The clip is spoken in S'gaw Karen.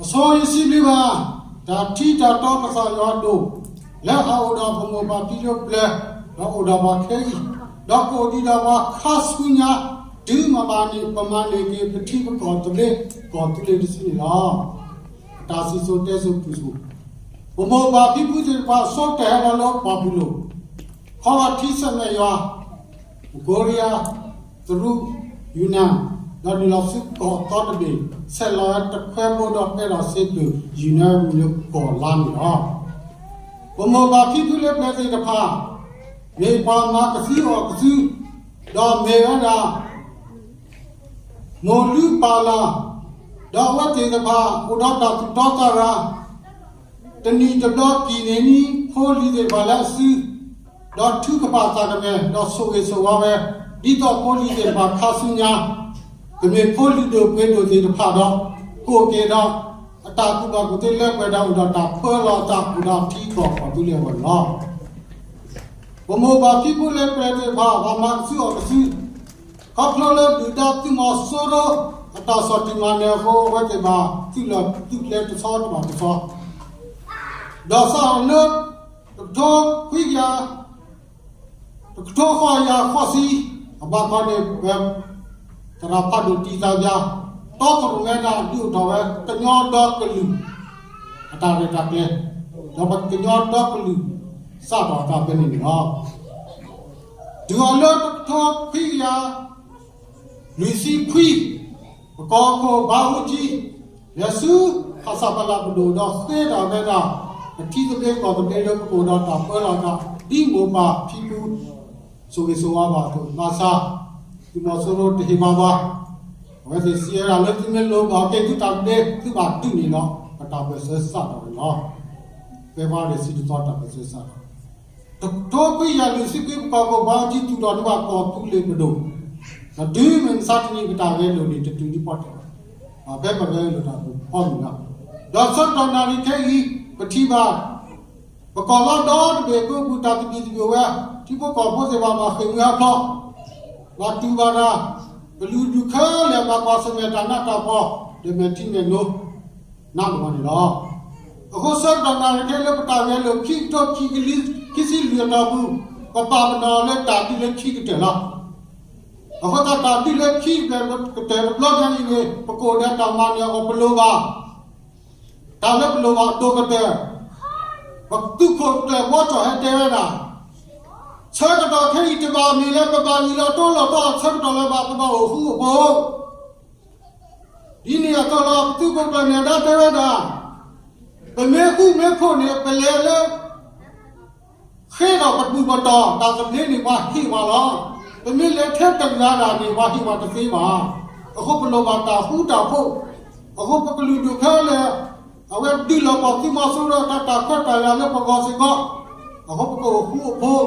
အဆိယစံးဘျုးဘၣ် တၢ်ထံတၢ်တီကစၢ်ယွၤအဒိၣ်, လၢအအိၣ်ဒီးပမိၢ်ပၢ်ဖံဖုလၢပျၢၤ, ဒီးအိၣ်ဒီးပှၤခဲအံၤ, ဒီးကအိၣ်ဒံးဒီးပှၤခါဆူညါ, တုၤမၤဘၣ်န့ၣ် ပမၤန့ၢ်က့ၤပထံပကီၢ်သဘျ့ ကီၢ်သူလ့ၤတစုန့ၣ်လီၤ. တၢ်စံၣ်စိၤတဲစိၤပူၤစိၤ, ပမိၢ်ပၢ်ဖံဖုသ့ၣ်တဖၣ်ဆိကတၢၢ်ဟဲလီၤလၢပှၢ်ပူၤလိၤ, ခီဂာ်ထံဆဲးမဲာ်ယွၤ မကိရံယါ, သရူး, ယူနၣ်, ဒီးနုာ်လီၤဆူကီၢ်အသီတဘ့ၣ်, ဆဲးလီၤဝဲတခွဲဘိဒီးပဲဒီးစ့ပျုၢ် ယုၢ်နၢမုၢ်လၢကီၢ်လါန့ၣ်လီၤ. ပမိၢ်ပၢ်ဖံဖုလၢပျၢၤသ့ၣ်တဖၣ်, မ့ၢ်ပှၤမၤကစုအီၣ်ကစု, ဒီးမ့ၢ်ဝဲဒၣ် မိၢ်လုၢ်ပၢ်လၢ်, ဒီးအဝဲသ့ၣ်တဖၣ်အိၣ်ဒီးတၢ်သူၣ်တီသးရၤ, တနံၣ်တဘျီကံၣ်န့ၣ်နံၤ ဖိလံၤသ့ၣ်တဖၣ်လၢအစု, ဒီးထုကဖၣ်သးကမဲာ် ဒီးဆိၣ်ဂ့ၤဆိၣ်ဝါဝဲ, ဒ်သိးဖိလံၤသ့ၣ်တဖၣ်ခါဆူညါ, ကမ့ၢ်ဖိလုၢ်ဒိၣ်ပှ့ၤဒိၣ်သ့ၣ်တဖၣ်ဒီး, ကိၣ်က့ၤဒီး အတၢ်ကူၣ်ဘၣ်ကူၣ်သ့လၢပှဲၤဒီးအိၣ်ဒီးတၢ်ပၢလီၤအသးအိၣ်ဒီးထံကီၢ်ကီၢ်သူလ့ၤအဂီၢ်န့ၣ်လီၤ. ပမိၢ်ပၢ်ဖံဖုလၢပျၢၤသ့ၣ်တဖၣ် ပှၤမၤကစုအီၣ်ကစု, ခီဖျိလၢဒုၣ်ဒါသုးမီၤစိရိၤ အတၢ်ဆီၣ်တံၢ်မၤနၢၤအဃိ အဝဲသ့ၣ်ဘၣ်သုးလီၢ်သုးကျဲတဆီတဘၣ်တဆီ, ဒီးစးထီၣ်လၢ တကထိခွံကယၤ တကထိဃိးကယၤဃိးဆံ အဘၣ်ဃီန့ၣ် ပသရၣ်ဖးဒိၣ်တံၢ်သးပၠး တီသရိာ်မဲဒၣ်ဒုးအိၣ်ထီၣ်ဝဲ ကညီဒီကလုာ် အတၢ်ရဲၣ်တၢ်ကျဲၤ, ဒီးပကညီဒီကလုာ် စးထီၣ်အသးဖဲန့ၣ်န့ၣ်လီၤ. တုၤအီၤလၢတကထိခွံကယၤ လွံၢ်ဆံခွံ, ပကီၢ်ခိၣ်ဘါအူကၠံ လဲၤဆူ ဖဆပလ ပဒိၣ်ဒီးဃ့တၢ်ဝဲဒၣ် ပထံသဘျ့ကီၢ်သဘျ့လၢပကအိၣ်ဒီးတၢ်ပၢလီၤသး ဒ်မိၢ်ပၢ်ဖံဖု ဆိၣ်ဂ့ၤဆိၣ်ဝါဘၣ်အသိး ဘၣ်ဆၣ် သုးမီၤစိရိၤတဟ့ၣ်ပှၤဘၣ်. အဝဲသ့ၣ်စံးဝဲဒၣ်လၢသုမ့ၢ်လိၣ်ဘၣ်က့ၤသုတၢ်သဘျ့ သုဘၣ်ဒုးန့ၣ်လီၤ. ပတၢ်ပၢၢ်ဆၢစးထီၣ်န့ၣ်လီၤ. ဖဲဖဲရ့ၣ်ဆံတသီတၢ်ပၢၢ်ဆၢစးထီၣ် တကထိခွံကယၤလွံၢ်ဆံခွံ ပကီၢ်ခိၣ်ဘါအူကၠံ သူၣ်ထီၣ်ဒံးဘၣ်ကီၢ်သူလ့ၤပဒိၣ်, ဒီးတုၤမုၢ်မဆါတနံၤ ပတၢ်ဂဲၤလိာ်န့ၣ် တတုၤဒံးပီၣ်ထီၣ်, ဖဲပဂဲၤလိာ်တၢ်ပူၤဖီမုၢ်လီၤ. ဒီးဆၢကတီၢ်နၣ်ရံၣ်ခဲအံၤ ပထံၣ်ဘၣ် ပကီၢ်လီၤဒီတဘ့ၣ် ကအိၣ်ပူၤတၢ်သဘံၣ်သဘုၣ်ဝဲ, ထံဖိကီၢ်ဖိသ့ၣ်တဖၣ်ဘၣ်ဃ့ၢ်မှံဟးဖျိး, ဘၣ်တူၢ်ဘၣ်တၢ်, ကလုာ်ဒူၣ်ခဲလၢာ်ဘၣ်ကွၢ်ဆၢၣ်မဲာ်တၢ်နးတၢ်ဖှီၣ် ဒီးမဲာ်ထံမဲာ်နိ နးန့ၣ်လီၤ. အဃိဆၢကတီၢ်နၣ်ရံၣ်ခဲအံၤလၢပတၢ်ဂဲၤလိာ် ခံကထိခံဆံလွံၢ်အတီၢ်ပူၤ, ပပာ်ပနီၣ်လၢတၢ်ဒုးလၢခံကတၢၢ်လီၤ. အဃိသတးတၢ်ဒုးလၢခံကတၢၢ်တဘျီညါအံၤန့ၣ် ပကအိၣ်ဒီးတၢ်မၤနၢၤအဂီၢ် ပလိၣ်ဘၣ် တၢ်လၢပလိၣ်ဘၣ်အဒိၣ်ကတၢၢ်, ပသုးခိၣ်ကျၢၢ်ဘီကၠီၣ်ဟဲတဲဝဲဒၣ်, ဆၢကတီၢ်ခဲအံၤတဘၣ်မ့ၢ်လၢပဘၣ်လီၤတိၢ်လီၤတီၤ ဆၢကတီၢ်လၢဘၣ်ပဘၣ်အိၣ်ဃူအိၣ်ဖိး ဒ်န့ၣ်အသိးလီၤ. ပသုးခိၣ်ကျၢၢ်နဲၣ်ဒါတဲဝဲဒၣ်, ပမ့ၢ်ဃူမ့ၢ်ဖိးန့ၣ် ပလဲၤလၢ ဃ့ဒီးပဘူၣ်ပတီၢ် တၢ်သဘျ့န့ၣ် ပှၤဟ့ၣ်ပှၤလီၤ. ပမ့ၢ်လဲၤထဲတဂၤဒၣ်န့ၣ် ပှၤဟ့ၣ်ပှၤတသ့ဘၣ်. အဃိပလိၣ်ဘၣ်တၢ်ဃူတၢ်ဖိး, အဃိပကလုာ်ဒူၣ်ခဲလၢာ် အဝဲဒုးလီၤပှီၢ်သုးမီၤစိရိၤတၢ်တၢ်ခွဲးတၢ်ယာ်လၢပဂီၢ်စ့ၢ်ကီး, အဃိပကအိၣ်ဃူအိၣ်ဖိး